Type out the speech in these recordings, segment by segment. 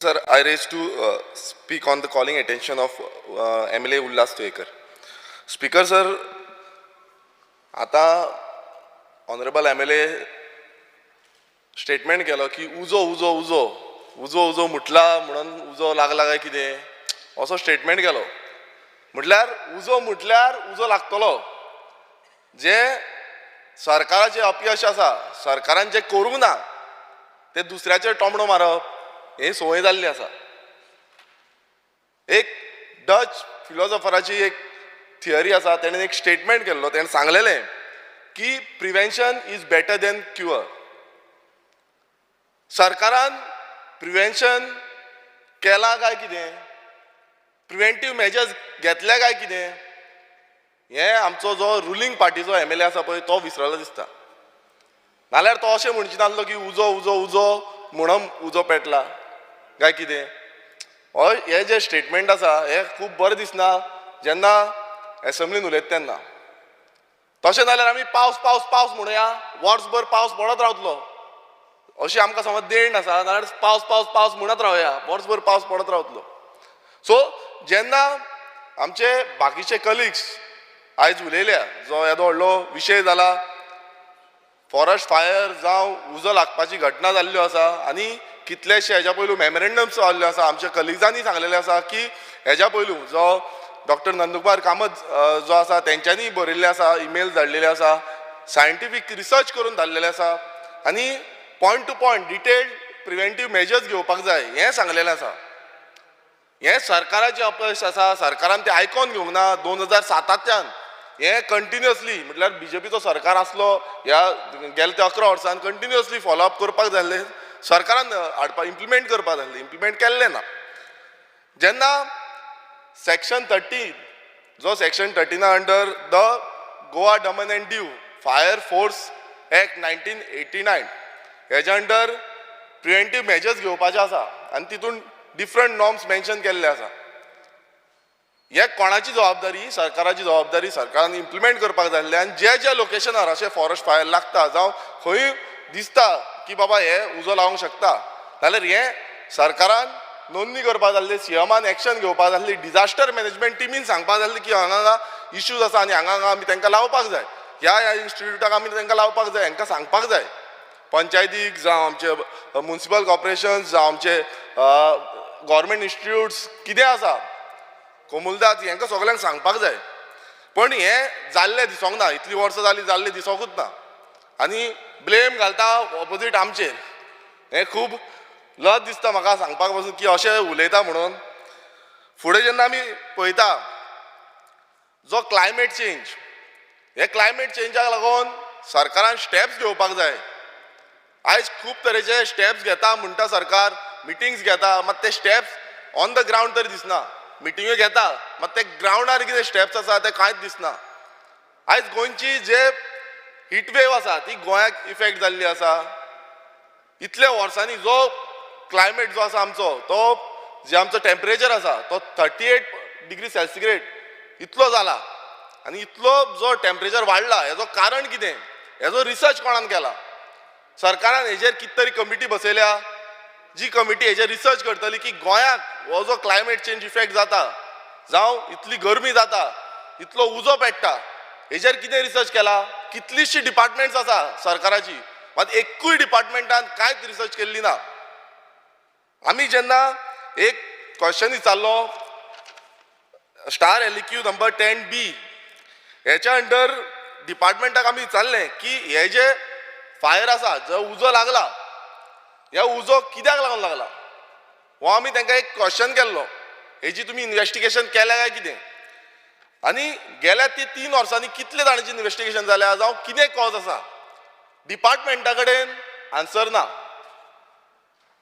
Sir, I raise to speak on the calling attention of MLA Ulhas Tuyenkar. Speaker sir, आतां honourable MLA statement केलो की उजो उजो उजो उजो उजो मुटला म्हणून उजो लागला काय कितें, असो स्टेटमेंट केलो. म्हटल्यार उजो म्हटल्यार उजो लागतलो. जे सरकाराचें अपयश आसा, सरकारान जें करूंक ना तें दुसऱ्याचेर टोमणो मारप हे संवय जाल्ली आसा. एक डच फिलॉजॉफराची एक थियरी आसा, तेणें एक स्टेटमेंट केल्लो, तेणें सांगलेलें की prevention is better than cure. सरकारान प्रिवेन्शन केलां काय कितें, प्रिवेंटीव मेजर्स घेतल्या काय कितें, हें आमचो जो रुलींग पार्टीचो एमएलए आसा पळय तो विसरलो दिसता. नाल्यार तो अशें म्हणचे नासलो की उजो उजो उजो म्हणून उजो पेटला काय कितें. हय, हें जें स्टेटमेंट आसा हें खूब बरें दिसना जेन्ना एसेंब्लीन उलयता तेन्ना. तशें जाल्यार आमी पावस पावस पावस म्हणुया, वर्सभर पावस पडत रावतलो अशी आमकां समज देण आसा, नाल्यार पावस पावस पावस म्हणत रावया, वर्सभर पावस पडत रावतलो. सो जेन्ना आमचे बाकीचे कलिग्स आयज उलयल्या, जो येदो व्हडलो विशय जाला फॉरेस्ट फायर जावं उजो लागपाची घटना जाल्ल्यो आसा आनी कितलेशे हेज्या पयलू मेमोरेंडम्स जाल्ल्यो आसा, आमच्या कलिग्जांनी सांगलेलें आसा की हेज्या पयलू जो डॉक्टर नंदकुमार कामत जो आसा तेंच्यांनी बरयल्लें आसा, इमेल धाडलेले आसा, सायंटिफीक रिसर्च करून धाडलेले आसा आनी point to point detailed preventive measures घेवपाक जाय हें सांगलेलें आसा. हें सरकाराचें अपयश आसा, सरकारान तें आयकोन घेवंक ना. 2007तांच्यान हें कंटिन्युअसली, म्हटल्यार बीजेपीचो सरकार आसलो ह्या गेल्या त्या 11 वर्सान कंटिन्युअसली फॉलोअप करपाक जाय आसलें, सरकारान हाडपाक इम्प्लिमेंट करपाक जाय आसलें, इम्प्लिमेंट केल्लें ना. जेन्ना सेक्शन 13, जो section 13 under the Goa Daman and Diu Fire Force Act 1989 हेज्या अंडर प्रिवेंटीव मेजर्स घेवपाचे आसा आनी तितून डिफरंट नॉर्म्स मेन्शन केल्ले आसा. हे कोणाची जबाबदारी? सरकाराची जबाबदारी. सरकारान इम्प्लिमेंट करपाक जाय आसलें आनी जे जे लोकेशनार अशें फॉरेस्ट फायर लागता जावं खंय दिसता की बाबा हे उजो लावंक शकता जाल्यार हें सरकारान नोंदणी करपाक जाय आसली, सीएमान एक्शन घेवपाक जाय आसली, डिजास्टर मॅनेजमेंट टिमीन सांगपाक जाय आसली की हांगा हांगा इश्यूज आसा आनी हांगा हांगा आमी तांकां लावपाक जाय, ह्या ह्या इन्स्टिट्यूटाक आमी तांकां लावपाक जाय, हांकां सांगपाक जाय. पंचायतीक जावं आमचे मुन्सिपल कॉर्पोरेशन्स जावं आमचे गव्हर्मेंट इन्स्टिट्यूट्स कितें आसा कोमुलदाद हांकां सगल्यांक सांगपाक जाय. पण हें जाल्लें दिसोंक ना, इतलीं वर्सां जालीं जाल्लें दिसोंकूच ना आनी ब्लेम घालता ऑपोजीट आमचेर. हें खूब लज दिसता म्हाका सांगपाक पसून की अशें उलयता म्हणून. फुडें जेन्ना आमी पळयता जो क्लायमेट चेंज, हे क्लायमेट चेंजाक लागून सरकारान स्टेप्स घेवपाक जाय. आयज खूब तरेचे स्टेप्स घेता म्हणटा सरकार, मिटिंग्स घेता, मात ते स्टेप्स ऑन the ground तरी दिसना. मिटिंग्यो घेता मात ते ग्रावंडार कितें स्टेप्स आसा ते कांयच दिसना. आयज गोंयची जे हिट वेव आसा ती गोंयाक इफेक्ट जाल्ली आसा. इतल्या वर्सांनी जो क्लायमेट जो आसा आमचो, तो जे आमचो टेम्परेचर आसा तो 38 डिग्री सेल्सिग्रेड इतलो जाला आनी इतलो जो टेम्परेचर वाडला हेजो कारण कितें, हेजो रिसर्च कोणान केला? सरकारान हेजेर कितें तरी कमिटी बसयल्या, जी कमिटी हेजेर रिसर्च करतली की गोंयाक हो जो क्लायमेट चेंज इफेक्ट जाता जावं इतली गरमी जाता, इतलो उजो पेट्टा, हेजेर कितें रिसर्च केला? कितलीशीं डिपार्टमेंट्स आसा सरकाराची, मात एकूय डिपार्टमेंटान कांयच रिसर्च केल्ली ना. आमी जेन्ना एक क्वेश्चन विचारलो star LQ number 10B हेच्या अंडर डिपार्टमेंटाक आमी विचारलें की हे जे फायर आसा, जो उजो लागला, ह्या उजो कित्याक लागून लागला, हो आमी तांकां एक क्वेश्चन केल्लो, हेजी तुमी इन्वेस्टिगेशन केल्या काय कितें? आनी गेल्या ती 3 वर्सांनी कितले जाणांची इन्वेस्टिगेशन जाल्या जावं कितें कॉज आसा, डिपार्टमेंटा कडेन आन्सर ना.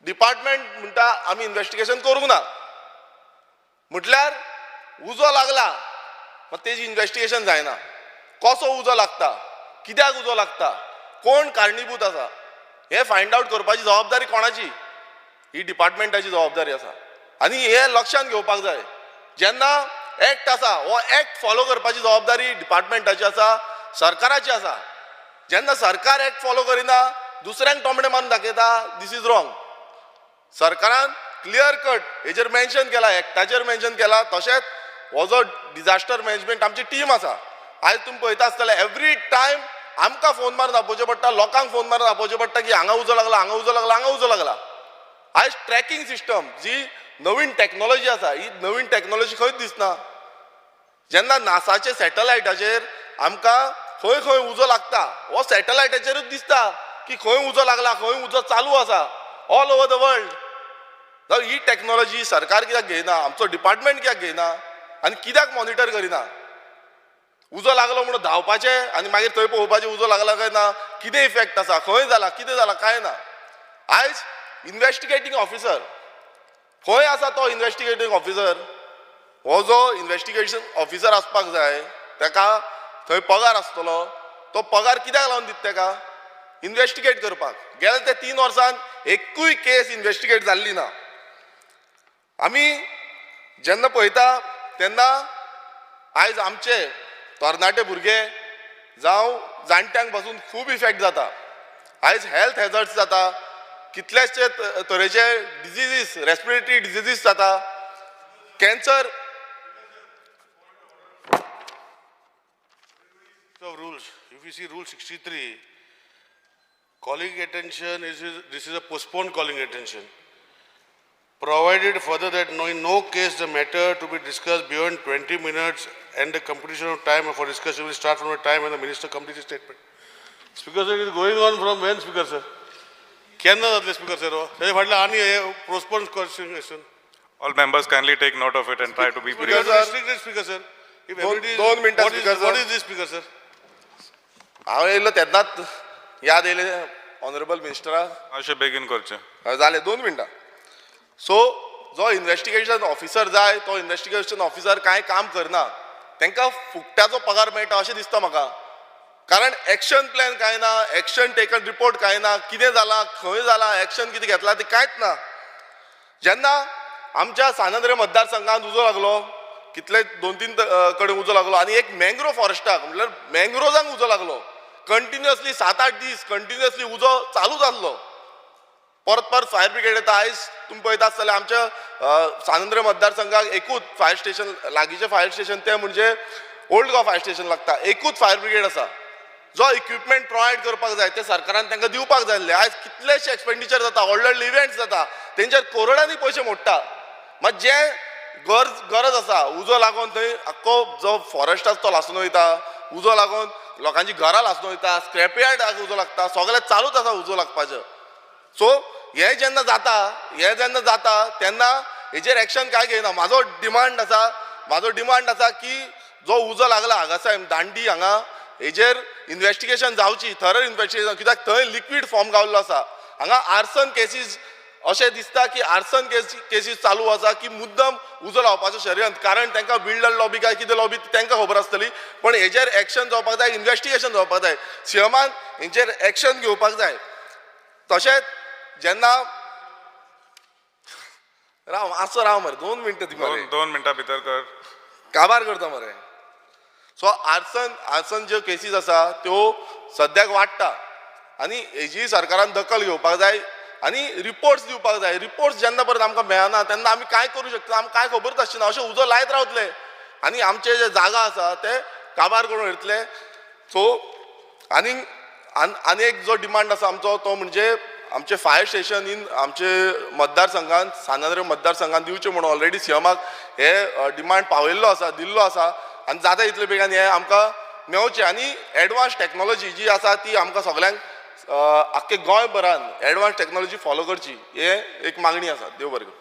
डिपार्टमेंट म्हणटा आमी इन्वेस्टिगेशन करूंक ना, म्हटल्यार उजो लागला मात तेजी इन्वेस्टिगेशन जायना. कसो उजो लागता, कित्याक उजो लागता, कोण कारणीभूत आसा, हें फायंड आवट करपाची जबाबदारी कोणाची? ही डिपार्टमेंटाची जबाबदारी आसा. आनी हें लक्षांत घेवपाक जाय, जेन्ना एक्ट आसा हो एक्ट फॉलो करपाची जबाबदारी डिपार्टमेंटाची आसा, सरकाराची आसा. जेन्ना सरकार एक्ट फॉलो करिना, दुसऱ्यांक टोमणे मारून दाखयता, this is wrong. सरकारान क्लियर कट हेजेर मेन्शन केला, एक्टाचेर मेन्शन केला. तशेंच हो जो डिजास्टर मॅनेजमेंट आमची टीम आसा, आयज तुमी पळयता आसतले एवरी टायम आमकां फोन मारून आपोवचें पडटा, लोकांक फोन मारून आपोवचें पडटा की हांगा उजो लागला, हांगा उजो लागला, हांगा उजो लागला. आयज ट्रॅकिंग सिस्टम जी नवीन टॅक्नोलॉजी आसा, ही नवीन टॅक्नोलॉजी खंयच दिसना. जेन्ना नासाचे सॅटलायटाचेर आमकां खंय खंय उजो लागता हो सॅटलायटाचेरूच दिसता की खंय उजो लागला, खंय उजो चालू आसा, ऑल ओवर the world. जावं ही टॅक्नोलॉजी सरकार कित्याक घेयना, आमचो डिपार्टमेंट कित्याक घेयना आनी कित्याक मॉनिटर करिना? उजो लागलो म्हणून धांवपाचें आनी मागीर थंय पळोवपाचें उजो लागला काय ना, कितें इफेक्ट आसा, खंय जाला, कितें जाला, कांय ना. आयज इन्वेस्टिगेटींग ऑफिसर खंय आसा? तो इन्वेस्टिगेटींग ऑफिसर, हो जो इन्वेस्टिगेशन ऑफिसर आसपाक जाय, ताका थंय पगार आसतलो, तो पगार कित्याक लावन दिता ताका? इन्वेस्टिगेट करपाक. गेले ते 3 वर्सान एकूय केस इन्वेस्टिगेट जाल्ली ना. आमी जेन्ना पळयता तेन्ना आयज आमचे तरणाटे भुरगे जावं जाणट्यांक पासून खूब इफेक्ट जाता. आयज हेल्थ हेजर्ड्स जाता, कितलेशे तरेचे डिजिजीस, रेस्पिरेटरी डिजिजीस जाता, cancer. Of rules, if you see Rule 63, calling attention is, this is a postponed calling attention. Provided further that no, in no case the matter to be discussed beyond 20 minutes and the computation of time for discussion will start from the time when the minister completes his statement. Speaker sir, it is going on from when, Speaker sir? केन्ना जातलें speaker sir हो? तेजे फाटल्यान आनी हे postpone question. All members kindly take note of it and try to be Speaker brief. sir. Restricted, Speaker sir. If everybody is- दोन मिनटां, what is- Speaker sir. What is this, Speaker sir? हांव येयलो तेन्नाच याद येयलें honourable मिनिस्टराक. मातशें बेगीन करचें. जालें, 2 मिनटां. सो जो इन्वेस्टिगेशन ऑफिसर जाय तो इन्वेस्टिगेशन ऑफिसर कांय काम करना, तांकां फुकट्याचो पगार मेळटा अशें दिसता म्हाका. कारण एक्शन प्लॅन कांय ना, एक्शन टेकन रिपोर्ट कांय ना, कितें जालां, खंय जालां, एक्शन कितें घेतलां तें कांयच ना. जेन्ना आमच्या सांत मतदारसंघात उजो लागलो, कितले 2-3 कडेन उजो लागलो आनी एक मँग्रोव फॉरेस्टाक म्हणल्यार मँग्रोव्जांक उजो लागलो, कंटिन्युअसली 7-8 दीस कंटिन्युअसली उजो चालूच आसलो. परत परत फायर ब्रिगेड येता. आयज तुमी पळयता आसतले आमच्या सांत मतदारसंघाक एकूच फायर स्टेशन, लागींचें फायर स्टेशन तें म्हणजे ओल्ड गोवा फायर स्टेशन लागता, एकूच फायर ब्रिगेड आसा. जो इक्विपमेंट प्रोवायड करपाक जाय ते सरकारान तांकां दिवपाक जाय आसले. आयज कितलेशे एक्सपेंडिचर जाता, व्हडले व्हडले इव्हेंट्स जाता, तेंचेर करोडांनी पयशे मोडटा. मात जे गरज आसा, उजो लागून थंय आख्खो जो फॉरेस्ट आसा तो लासून वयता, उजो लागून लोकांची घरां लासून वयता, स्क्रॅपयार्डाक उजो लागता, सगळें चालूच आसा उजो लागपाचें. सो हें जेन्ना जाता, हें जेन्ना जाता तेन्ना हेजेर एक्शन काय घेयना. म्हाजो डिमांड आसा, म्हाजो डिमांड आसा की जो उजो लागला हांगासाय दांडी हांगा, हेजेर इन्वेस्टिगेशन जावची, थरर इन्वेस्टिगेशन, कित्याक थंय लिक्वीड फॉर्म गावल्लो आसा. हांगा आर्सन केसीस अशें दिसता की आर्सन केसीस चालू आसा की मुद्दम उजो लावपाचें षडयंत्र, कारण तांकां बिल्डर लॉबी काय कितें लॉबी तांकां खबर आसतली. पण हेजेर एक्शन जावपाक जाय, इन्वेस्टिगेशन जावपाक जाय, सीएमान हेंचेर एक्शन घेवपाक जाय. तशेंच जेन्ना राव आसो राव मरे 2 मिनटां दी मरे, 2 मिनटां भितर कर, काबार करता मरे. सो आर्सन ज्यो केसीस आसा त्यो सद्याक वाडटा आनी हेजी सरकारान दखल घेवपाक जाय आनी रिपोर्ट्स दिवपाक जाय. रिपोर्ट्स जेन्ना परत आमकां मेळना तेन्ना आमी कांय करूं शकता, आमकां कांय खबरच आसची ना, अशें उजो लायत रावतले आनी आमचे जे जागा आसा ते काबार करून वयतले. सो आनी आनी एक जो डिमांड आसा आमचो तो म्हणजे आमचे फायर स्टेशन इन आमचे मतदारसंघात, सांत मतदारसंघात दिवचें म्हणून ऑलरेडी सीएमाक हे डिमांड पावयल्लो आसा, दिल्लो आसा आनी जाता इतले बेगान हें आमकां मेवचें. आनी एडवान्स टॅक्नोलॉजी जी आसा ती आमकां सगल्यांक आख्खे गोंयभरान एडवान्स टॅक्नोलॉजी फॉलो करची, हे एक मागणी आसा. देव बरें करूं.